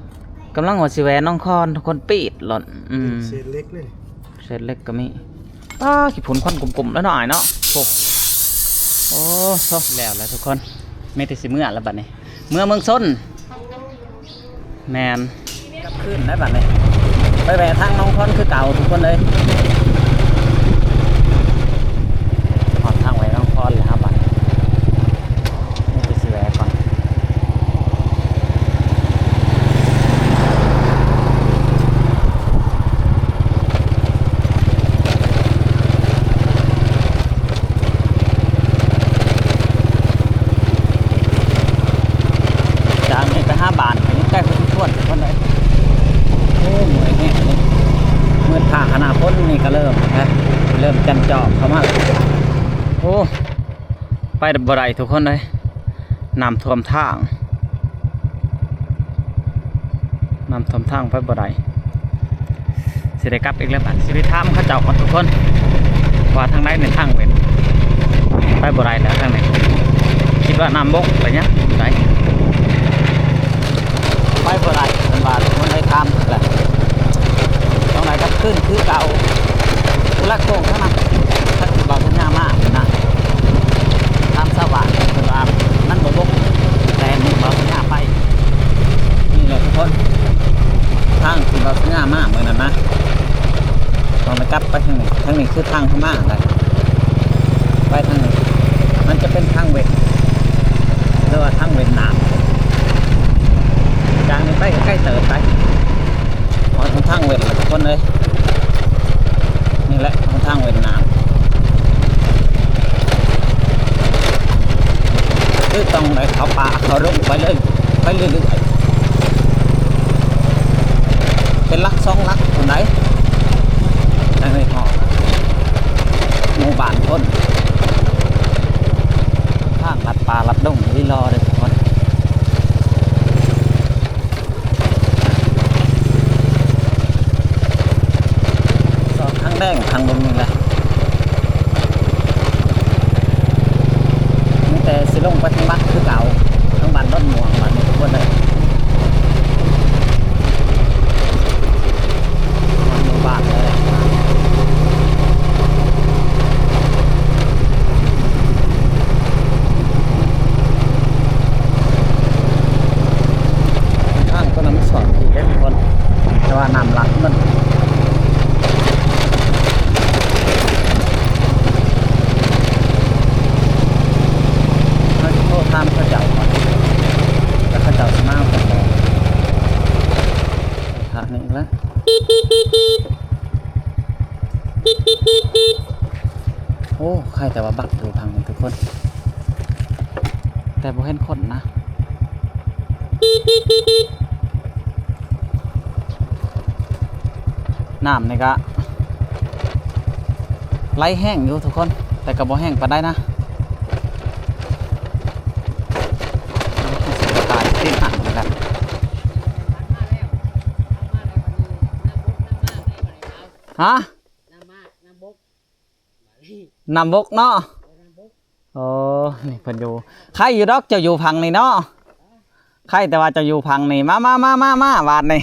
ກຳລັງວ່າຊິແວ່ໜອງຄອນ ທຸກຄົນ ປີດໂລດ. ອືມ ເສດເຫຼັກເດ້. ເສດເຫຼັກກໍມີ. ປ້າ ຂີ້ຝຸ່ນຄວັນກຸ້ມໆ ແລ້ວເນາະອ້າຍເນາະ. ໂອ້ ໂອ້ ແລ້ວແຫຼະທຸກຄົນ ມີແຕ່ຊິເມືອແລ້ວບັດນີ້ ເມືອເມືອງຊົນ. ແມ່ນ ກັບຄືນໄດ້ບັດນີ້ ໄປແວ່ທາງໜອງຄອນຄືເກົ່າທຸກຄົນເອີຍ. ຮອດທາງແວ່ໜອງຄອນແລ້ວບັດນີ້ ມີແຕ່ຊິແວ່ກ່ອນ. ຈາກນີ້ໄປຫາບ້ານກໍຍັງໄກພໍສົມຄວນທຸກຄົນເອີຍ. ໂອ້ ເມື່ອຍແຮງເລີຍ ມືດຟ້າຂະໜາດ ຝົນນີ້ກໍເລີ່ມນະ ເລີ່ມຈັນຈອກເຂົ້າມາແລ້ວ. ໂອ້ ໄປບໍ່ໄດ້ທຸກຄົນເອີຍ ນ້ຳຖ້ວມທາງ. ນ້ຳຖ້ວມທາງໄປບໍ່ໄດ້ ຊິໄດ້ກັບອີກແລ້ວບັດ. ຊິໄປຖາມເຂົາເຈົ້າກ່ອນທຸກຄົນ ວ່າທາງໃດແມ່ນທາງເວັນ. ໄປບໍ່ໄດ້ແລ້ວທາງນີ້ ຄິດວ່ານ້ຳບົກໄປຫຍັງໄດ້ ໄປບໍ່ໄດ້ເພິ່ນວ່າ. ທຸກຄົນໄດ້ຖາມແລ້ວ ຕ້ອງໄດ້ກັບຄືນຄືເກົ່າ. ຜູ້ລັກໂກງເທົ່ານັ້ນ ຖ້າຄືເບົາສັນຍາມານະ ທາງຊາວບ້ານເພິ່ນວ່າມັນບໍ່ບົກ ແຕ່ມື້ເບົາສັນຍາໄປ. ນີ້ແຫຼະທຸກຄົນ ທາງທີ່ເບົາສັນຍາມາມື້ນັ້ນນະ ຕ້ອງໄດ້ກັບໄປທາງນີ້. ທາງນີ້ຄືທາງເຮົາມາໄດ໋ ໄປທາງນີ້ ມັນຈະເປັນທາງເວັນ ຫຼືວ່າທາງເວັນນາມ. ຈາກນີ້ໄປກໍໄກເຕີບໄປ. ຮອດຫົນທາງເວັນແລ້ວທຸກຄົນເອີຍ ນີ້ແຫຼະຫົນທາງເວັນນາມ ຄືຕ້ອງໄດ້ເຂົ້າປ່າເຂົ້າດົງໄປເລີຍ ໄປເລື້ອຍໆ ເປັນຫຼັກສອງຫຼັກພຸ້ນໃດ໋ ຈັ່ງໄດ້ຮອດໝູ່ບ້ານເພິ່ນ. ທາງລັດປ່າລັດດົງອີ່ຫຼີເດີທຸກຄົນ. ສອດທາງແດງທາງເບິ່ງນີ້ແຫຼະ ມີແຕ່ຊິລົງໄປທາງວັດຄືເກົ່າ ທາງບ້ານດອນມ່ວງບາດນີ້ທຸກຄົນເອີຍ. ຮອດໝູ່ບ້ານແລ້ວ ທາງຕົວນັ້ນມັນສອດທີ່ເດ້ທຸກຄົນ ແຕ່ວ່ານ້ຳຫຼັກມັນ ເຮົາຊິໂທຖາມເຂົາເຈົ້າກ່ອນ ແລ້ວເຂົາເຈົ້າຊິມາເອົາໄປ. ທາງນີ້ອີກແລ້ວ. ໂອ້ ໃຄ່ແຕ່ວ່າບັກຢູ່ທາງນີ້ທຸກຄົນ ແຕ່ບໍ່ເຫັນຄົນນະ. ນ້ຳນີ້ກະໄຫຼແຮງຢູ່ທຸກຄົນ ແຕ່ກະບໍ່ແຮງປານໃດນະ. ຕາຍຕິດອັນນີ້ແຫຼະ. ຮະ? ນ້ຳມາກ ນ້ຳບົກ ນ້ຳບົກເນາະ. ໂອ້ ນີ້ເພິ່ນຢູ່ ໄຄຢູ່ດອກ ເຈົ້າຢູ່ຝັ່ງນີ້ເນາະ ໄຄແຕ່ວ່າເຈົ້າຢູ່ຝັ່ງນີ້. ມາ ມາ ມາ ມາ ມາ ບາດນີ້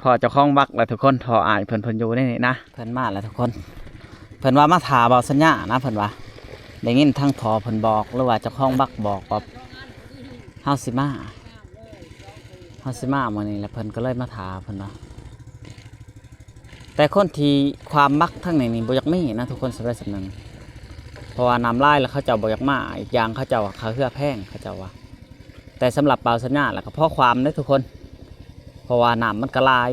ພໍ້ເຈົ້າຂອງບັກແລ້ວທຸກຄົນ ພໍ້ອ້າຍເພິ່ນ ເພິ່ນຢູ່ໃນນີ້ນະ. ເພິ່ນມາແລ້ວທຸກຄົນ ເພິ່ນວ່າມາຖ້າເບົາສັນຍານະ ເພິ່ນວ່າ ໄດ້ຍິນທາງພໍ່ເພິ່ນບອກ ຫຼືວ່າເຈົ້າຂອງບັກບອກວ່າ ເຮົາຊິມາ ເຮົາຊິມາມື້ນີ້ແຫຼະ ເພິ່ນກໍເລີຍມາຖ້າ ເພິ່ນວ່າ. ແຕ່ຄົນທີ່ຂວາມບັກທາງນີ້ນີ້ບໍ່ຢາກມີນະທຸກຄົນ ສ່ຳໃດສ່ຳໜຶ່ງ ເພາະວ່ານ້ຳຫຼາຍແລ້ວເຂົາເຈົ້າບໍ່ຢາກມາ. ອີກຢ່າງເຂົາເຈົ້າວ່າຄ່າເຮືອແພງ ເຂົາເຈົ້າວ່າ. ແຕ່ສຳລັບເບົາສັນຍາແລ້ວກໍພໍຂວາມເດ້ທຸກຄົນ ເພາະວ່ານ້ຳມັນກໍຫຼາຍ.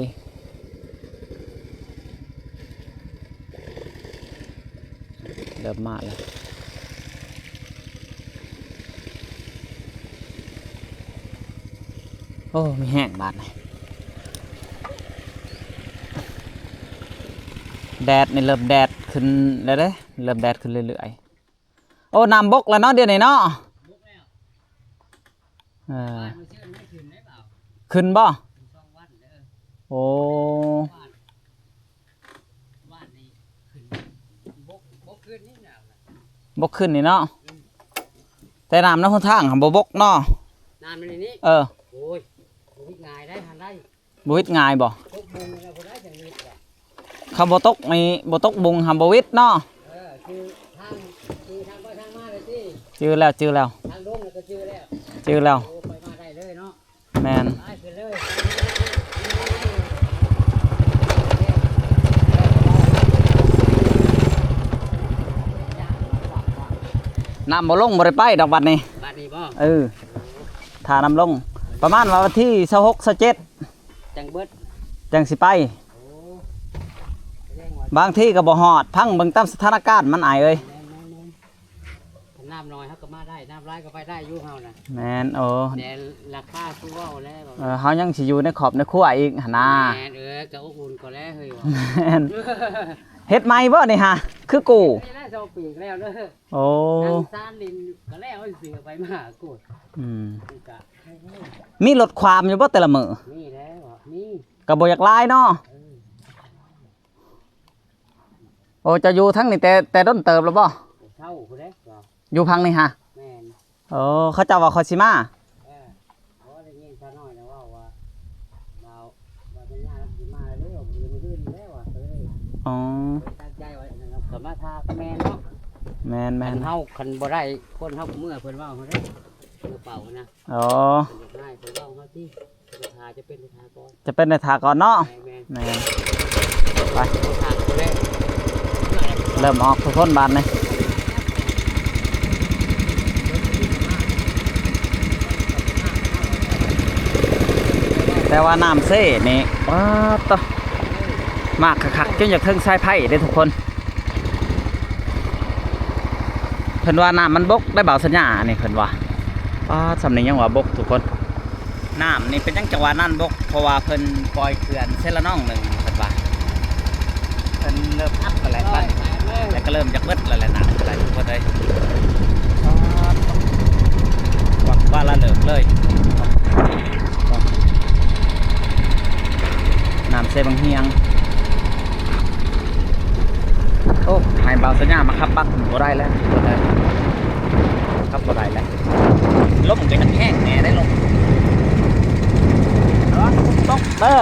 ເລີ່ມມາແລ້ວ. ໂອ້ ມີແຮງບາດນີ້ ແດດນີ້ເລີ່ມແດດຂຶ້ນແລ້ວເດ້ ເລີ່ມແດດຂຶ້ນເລື້ອຍໆ. ໂອ້ ນ້ຳບົກແລ້ວເນາະ ດຽວນີ້ເນາະ. ບົກແລ້ວ ໂ ເອີ ວານມື້ຊືນນີ້ຂຶ້ນໄດ້ເປົ່າ? ຂຶ້ນບໍ່? ຂຶ້ນສອງວັນເດີ. ໂອ້ ວານ ວານນີ້ຂຶ້ນ ບົກ ບົກຂຶ້ນນີ້ນະ ບົກຂຶ້ນນີ້ເນາະ. ອືມ ແຕ່ນ້ຳໃນຫົນທາງຫັ້ນບໍ່ບົກເນາະ. ນ້ຳໃນນີ້? ເອີ ໂອ້ຍ ບໍ່ວິດງ່າຍໄດ໋ ຫັ້ນໄດ໋. ບໍ່ວິດງ່າຍບໍ່? ຕົກບຸງແລ້ວບໍ່ໄດ້ຈັ່ງວິດວ່າ ຄັນບໍ່ຕົກນີ້ ບໍ່ຕົກບຸງຫັ້ນບໍ່ວິດເນາະ. ເອີ ຈື່ທາງ ຈື່ທາງໄປທາງມາເລີຍຕິ. ຈື່ແລ້ວ ຈື່ແລ້ວ ທາງລົງແລ້ວກໍຈື່ແລ້ວ ຈື່ແລ້ວ. ໂອ້ ໄປມາໄດ້ເລີຍເນາະ. ແມ່ນ ໄປຂຶ້ນເລີຍ. ນ້ຳບໍ່ລົງບໍ່ໄດ້ໄປດອກບັດນີ້. ບັດນີ້ບໍ່? ເອີ ຖ້ານ້ຳລົງ ປະມານວ່າວັນທີຊາວຫົກ ຊາວເຈັດ ຈັ່ງເບິດ ຈັ່ງຊິໄປ. ໂອ້ ສະແດງວ່າ ບາງທີກໍບໍ່ຮອດ ຟັງເບິ່ງຕາມສະຖານະການມັນ ອ້າຍເອີຍ. ແມ່ນໆໆ ຄັນນ້ຳໜ້ອຍເຮົາກໍມາໄດ້ ນ້ຳຫຼາຍກໍໄປໄດ້ຢູ່ເຮົານະ. ແມ່ນ ໂອ້ ແຕ່ລາຄາຄືເວົ້າແລ້ວ ເອີ ເຮົາຍັງຊິຢູ່ໃນຄອບໃນຄົວອີກຫັ້ນນາ. ແມ່ນ ເອີ ກໍອົບອຸ່ນກໍແລ້ວເຮີ້ຍ. ແມ່ນ ເຮັດໃໝ່ບໍ່ນີ້ຫາ? ຄືກູ່ ນີ້ແຫຼະ ສອງປີແລ້ວເດີ. ໂອ້ ນັ່ງຊານຫຼິ້ນກໍແລ້ວ ເສືອໄປມາໂກດ. ອືມ ມັນກະ ມີລົດຄວາມຢູ່ບໍ່ແຕ່ລະມື້? ມີແລ້ວ ມີ ກໍບໍ່ຢາກຫຼາຍເນາະ. ເອີ ໂອ້ ເຈົ້າຢູ່ທາງນີ້ແຕ່ ແຕ່ດົນເຕີບແລ້ວບໍ່? ເຊົາພຸ້ນເດ້ ຢູ່ພັງນີ້ຫາ? ແມ່ນ. ໂອ້ ເຂົາເຈົ້າວ່າຂ້ອຍຊິມາ. ເອີ ບໍ່ໄດ້ຍິນຊານ້ອຍນະເວົ້າວ່າ ລາວ ວ່າສັນຍາລາວຊິມາເດ້ ມື້ອື່ນນີ້ແຫຼະວ່າ ກໍເລີຍ ອໍ ຕັ້ງໃຈວ່າ ກໍມາຖ້າ ແມ່ນເນາະ. ແມ່ນໆ ຄັນເຮົາ ຄັນບໍ່ໄດ້ຄົນເຮົາກໍເມືອ ເພິ່ນເວົ້າເຮົາເດ້ ເມືອເປົ່ານະ. ອໍ ເພິ່ນຢາກໄດ້ ເພິ່ນເວົ້າເຮົາຕິ ຈະເປັນໄດ້ຖ້າກ່ອນ ຈະເປັນໄດ້ຖ້າກ່ອນເນາະ. ແມ່ນໆ ໄປ ເລີ່ມອອກທຸກຄົນບາດນີ້. ແຕ່ວ່ານ້ຳເຊນີ້ ປາດໂທ້ ມາກຄັກໆ ຈົນຢາກເຖິງສາຍໄຟເດ້ທຸກຄົນ. ເພິ່ນວ່ານ້ຳມັນບົກໄດ໋ ບ່າວສັນຍາ ອັນນີ້ເພິ່ນວ່າ. ປາດ ຊ່ຳນີ້ຍັງວ່າບົກທຸກຄົນ. ນ້ຳນີ້ເປັນຫຍັງຈັ່ງວ່ານ້ຳບົກ? ເພາະວ່າເພິ່ນປ່ອຍເຂື່ອນເຊລະນອງໜຶ່ງ ເພິ່ນວ່າ ເພິ່ນເລີ່ມອັບແລ້ວແຫຼະ ແລ້ວກໍເລີ່ມຈະເບິດແລ້ວແຫຼະ ນ້ຳກໍໄດ້ທຸກຄົນເອີຍ. ປາດ ວັກວາລະເລີກເລີຍ ນ້ຳເຊບັງຮຽງ. ໂອ້ ໃຫ້ບ່າວສັນຍາມາຂັບບັກບໍ່ໄດ້ແລ້ວ ບໍ່ໄດ້ ຂັບບໍ່ໄດ້ແລ້ວ. ລົມກໍຍັງແຮງແດ່ໄດ໋ ລົມ ເອີ ຕົກເດີ.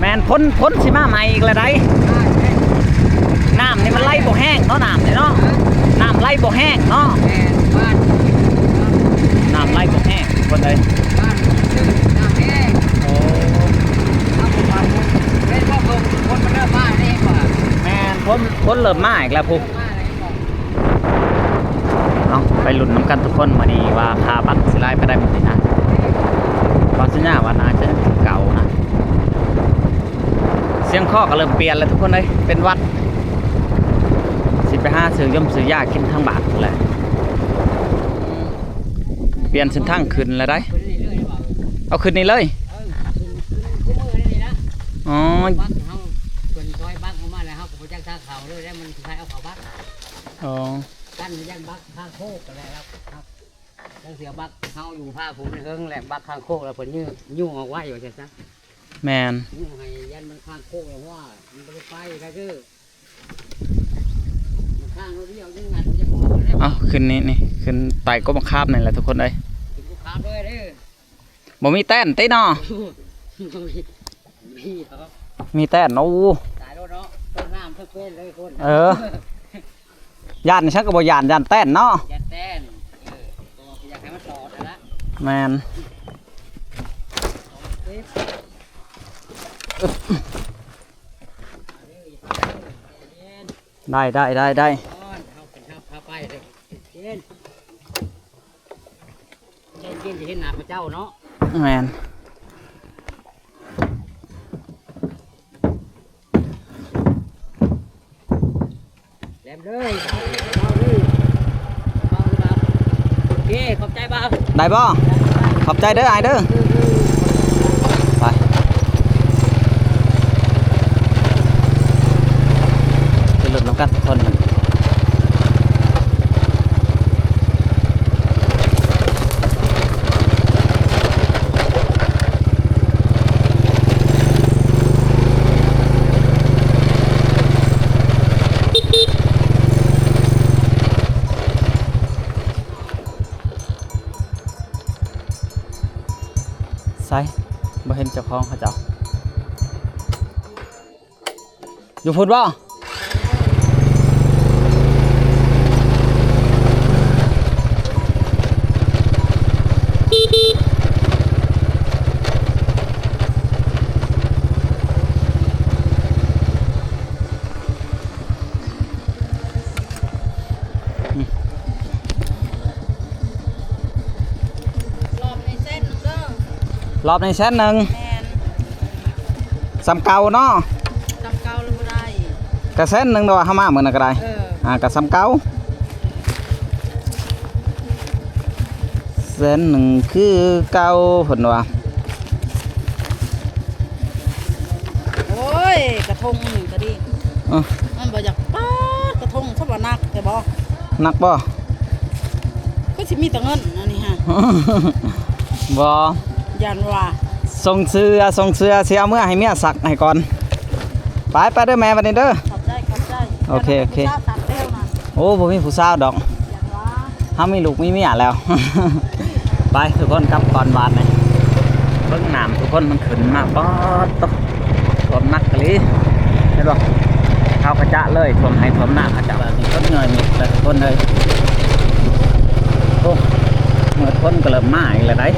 ແມ່ນ ຝົນ ຝົນຊິມາໃໝ່ອີກແລ້ວໃດ໋. ນ້ຳນີ້ມັນໄຫຼບໍ່ແຮງເນາະ ນ້ຳນີ້ເນາະ ນ້ຳໄຫຼບໍ່ແຮງເນາະ. ແມ່ນ ບ້ານ ນ້ຳໄຫຼບໍ່ແຮງຄົນເອີຍ ບ້ານຊື່ນ້ຳແຮງ. ໂອ້ ເຮົາບໍ່ວ່າເປັນພວກຄົນ ຄົນມັນເລີ່ມມາເດ້ວ່າ. ແມ່ນ ຝົນ ຝົນເລີ່ມມາອີກແລ້ວພຸ້ນ. ເອົາ ໄປລຸ້ນນຳກັນທຸກຄົນ ມື້ນີ້ວ່າຄ່າບັດຊິຫຼາຍປານໃດມື້ນີ້ນະ. ບ່າວສັນຍາວ່າໜ້າຈະຄືເກົ່ານະ. ສຽງຄໍກໍເລີ່ມປ່ຽນແລ້ວທຸກຄົນເອີຍ ເປັນຫວັດ. ຊິໄປຫາຊື້ຢົມຊື້ຢາກິນທາງບ້ານພຸ້ນແຫຼະ. ປ່ຽນເສັ້ນທາງຂຶ້ນແລ້ວໃດ໋. ເອົາຂຶ້ນນີ້ເລີຍ. ອໍ ບັກເຮົາ ເພິ່ນຊອຍບັກເຮົາມາແລ້ວ ເຮົາກໍບໍ່ຈັກທາງເຂົ້າເລີຍ ແລ້ວມັນຊິໃຫ້ເອົາເຂົ້າບັກ. ອໍ ກັນຢ້ານບັກທາງໂຄກກໍແລ້ວ ລາງເທື່ອບັກເຮົາຢູ່ພາຜູ້ມັນເຫິງແຫຼະ ບັກຂ້າງໂຄກແລ້ວເພິ່ນຍູ້ ຍູ້ອອກໄວ້ວ່າຊັ້ນຊະ. ແມ່ນ ຍູ້ໃຫ້ຢ້ານມັນຂ້າງໂຄກແລ້ວ ເພາະວ່າມັນບໍ່ໄດ້ໄປໄດ້ເດີ. ມັນຂ້າງເຮົາດຽວຍັງງັດມັນຈະອອກແລ້ວ. ເອົ້າ ຂຶ້ນນີ້ ນີ້ ຂຶ້ນໄຕ່ກົກມະຂາມນີ້ແຫຼະທຸກຄົນເອີຍ ຂຶ້ນກົກມະຂາມເລີຍເດີ. ບໍ່ມີແຕນຕິເນາະ? ບໍ່ມີ ມີແຕນ. ໂອ້ ຕາຍໂລດເນາະ ຕົ້ນນ້ຳເພິ່ນເປັນເລີຍຄົນ. ເອີ ຢ້ານສັງກໍບໍ່ຢ້ານ ຢ້ານແຕນເນາະ ຢ້ານແຕນ. ເອີ ກໍຢາກໃຫ້ມັນຕອດຫັ້ນລະ. ແມ່ນ ໄດ້ ໄດ້ ໄດ້ ໄດ້. ເຮົາເປັນເຮົາພາໄປເດີ ເຢັນ ໃຈເຢັນ ຈະເຫັນໜ້າພະເຈົ້າເນາະ. ແມ່ນ ແຫຼມເດີ ເບົາເດີ ເບົາເດີ. ໂອເຄ ຂອບໃຈບ່າວ. ໄດ້ບໍ່? ຂອບໃຈເດີອ້າຍເດີ. ໄປ ກັນທຸກຄົນ. ໃສ ບໍ່ເຫັນເຈົ້າຂອງເຂົາເຈົ້າ. ຢູ່ພຸ້ນບໍ່? ລອບນີ້ແສນໜຶ່ງເດີ. ລອບນີ້ແສນໜຶ່ງ. ແມ່ນ. ສ່ຳເກົ່າເນາະ. ສ່ຳເກົ່າແລ້ວບໍ່ໄດ້. ກະແສນໜຶ່ງດອກ ເຮົາມາມື້ນັ້ນກະໄດ້. ເອີ. ອ່າ ກະສ່ຳເກົ່າ. ແສນໜຶ່ງຄືເກົ່າເພິ່ນວ່າ. ໂອ້ຍ ກະທົງນີ້ກະດີ. ເອີ. ມັນບໍ່ຢາກປາດກະທົງ ຊະວ່າໜັກແທ້ບໍ່? ໜັກບໍ່? ຄືຊິມີແຕ່ເງິນອັນນີ້ຮະ. ບໍ່. ຢ້ານວ່າ ສົ່ງເສື້ອ ສົ່ງເສື້ອ ຊິເອົາເມືອໃຫ້ເມຍຊັກໃຫ້ກ່ອນ. ໄປ ໄປເດີແມ່ ບັດນີ້ເດີ. ຂອບໃຈ ຂອບໃຈ. ໂອເຄ ໂອເຄ. ໂອ້ ບໍ່ມີຜູ້ສາວດອກ. ເຮົາມີລູກມີເມຍແລ້ວ. ໄປທຸກຄົນ ກັບກ່ອນບາດນີ້. ເບິ່ງນ້ຳທຸກຄົນ ມັນຂຶ້ນມາ ປາດໂຕ ຖ້ວມໜັກອີ່ຫຼີ ເຫັນບໍ່? ເຂົາກະຈະເລີຍ ຖ້ວມໄຮ່ຖ້ວມນາເຂົາຈະ. ບາດນີ້ຄົນຍ່ອຍມິດແລ້ວທຸກຄົນເອີຍ. ໂອ້ ເມື່ອຄົນກະເລີ່ມມາອີກແລ້ວໃດ໋.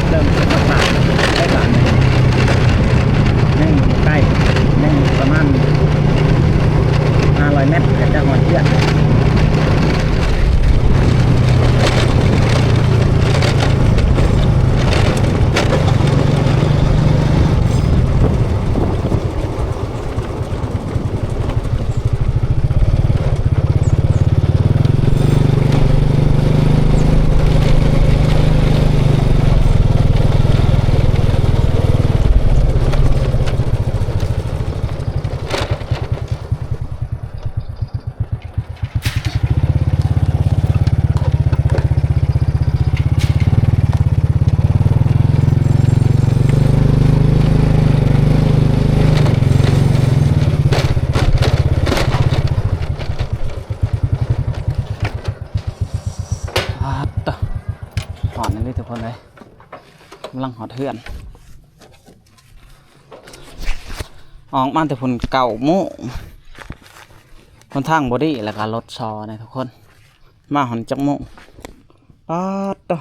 ເລີ່ມຂຶ້ນມາປາກໄດ້ບາດນີ້ ຍັງບໍ່ໄກ ຍັງປະມານຫ້າຮ້ອຍແມັດກະຈະຮອດເຮືອນ. ອາດຕະ ຮ້ອນອີ່ຫຼີທຸກຄົນເອີຍ. ກຳລັງຮອດເຮືອນ ອອກມາແຕ່ພຸ້ນເກົ້າໂມງ ຫົນທາງບໍ່ດີ ແລ້ວກະລົດຊໍແດ່ທຸກຄົນ. ມາຮອດຈັກໂມງ? ປາດໂຕ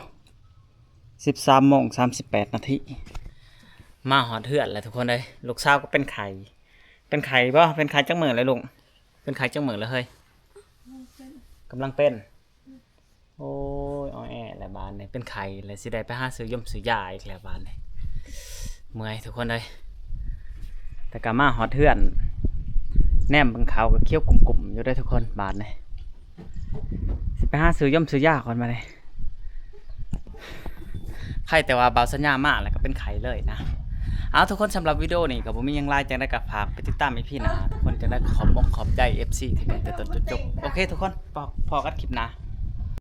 ສິບສາມໂມງສາມສິບແປດນາທີ ມາຮອດເຮືອນແລ້ວທຸກຄົນເອີຍ. ລູກສາວກະເປັນໄຂ້. ເປັນໄຂ້ບໍ່? ເປັນໄຂ້ຈັກມື້ແລ້ວລູກ? ເປັນໄຂ້ຈັກມື້ແລ້ວເຮີ້ຍ? ກຳລັງເປັນ. ໂອ້ຍ ອອແອແລ້ວບາດນີ້ ເປັນໄຂ້ແລ້ວ ຊິໄດ້ໄປຫາຊື້ຢົມຊື້ຢາອີກແລ້ວບາດນີ້. ເມື່ອຍທຸກຄົນເອີຍ. ແຕ່ກະມາຮອດເຮືອນ ແນມເບິ່ງເຂົາກະຂຽວກຸ້ມໆຢູ່ເດີທຸກຄົນ. ບາດນີ້ຊິໄປຫາຊື້ຢົມຊື້ຢາກ່ອນບາດນີ້. ໃຄແຕ່ວ່າບ່າວສັນຍາມາແລ້ວກະເປັນໄຂ້ເລີຍນະ. ເອົາ ທຸກຄົນ ສຳລັບວິດີໂອນີ້ກະບໍ່ມີຫຍັງຫຼາຍ ຈັ່ງໃດກະຝາກໄປຕິດຕາມອີພີໜ້າທຸກຄົນ. ຈັ່ງໃດກະຂອບມົກຂອບໃຈເອັຟຊີທີ່ເບິ່ງແຕ່ຕົ້ນຈົນຈົບ. ໂອເຄທຸກຄົນ ພໍ້ກັນຄລິບໜ້າ.